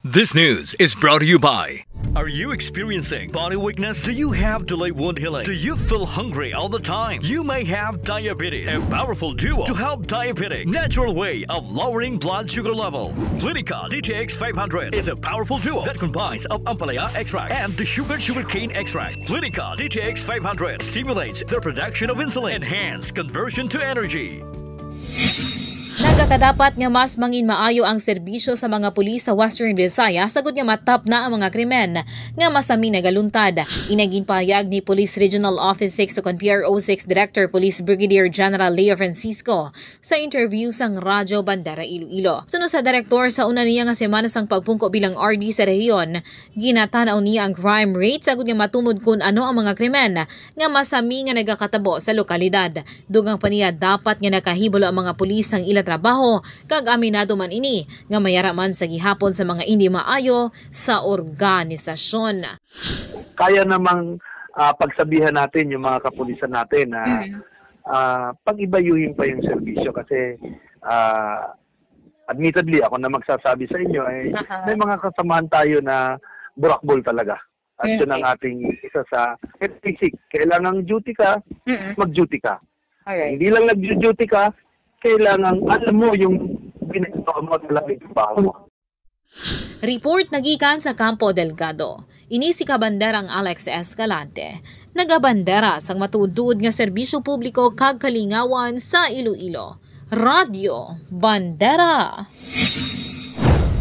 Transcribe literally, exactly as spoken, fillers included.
This news is brought to you by. Are you experiencing body weakness? Do you have delayed wound healing? Do you feel hungry all the time? You may have diabetes. A powerful duo to help diabetic natural way of lowering blood sugar level. Clinica D T X five hundred is a powerful duo that combines of ampalaya extract and the sugar sugarcane extract. Clinica D T X five hundred stimulates the production of insulin, enhance conversion to energy. Nagakadapat nga mas mangin maayo ang serbisyo sa mga pulis sa Western Visayas sagod nga matapna ang mga krimen nga masami nagaluntad. Inagin pahayag ni Police Regional Office six o kon P R O six Director Police Brigadier General Leo Francisco sa interview sang Radyo Bandera Iloilo. Suno sa direktor, sa una niya nga semana sang pagpungko bilang R D sa rehiyon, ginatanaw niya ang crime rate sagod nga matumod kun ano ang mga krimen nga masami nga nagakatabo sa lokalidad. Dugang pa niya, dapat nga nakahibalo ang mga pulis sang ila trabaho kag aminado man ini nga mayara man sa gihapon sa mga indi maayo sa organisasyon. Kaya namang ah, pagsabihan natin yung mga kapulisan natin na ah, pag-ibayuhin pa yung serbisyo kasi ah, admittedly ako na magsasabi sa inyo ay Aha. may mga kasamahan tayo na burakbol talaga. At yun ang Okay. ating isa sa basic. Kailangan duty ka, Mm-mm. mag-duty ka. Alright. Hindi lang nag-duty ka, kailangan alam mo yung ginagawa mo at alam yung trabaho mo. Report nagikan sa Campo Delgado. Ini si Kabanderang Alex Escalante. Nagabandera sang matuod-tuod nga serbisyo publiko kag kalingawan sa Iloilo. Radyo Bandera.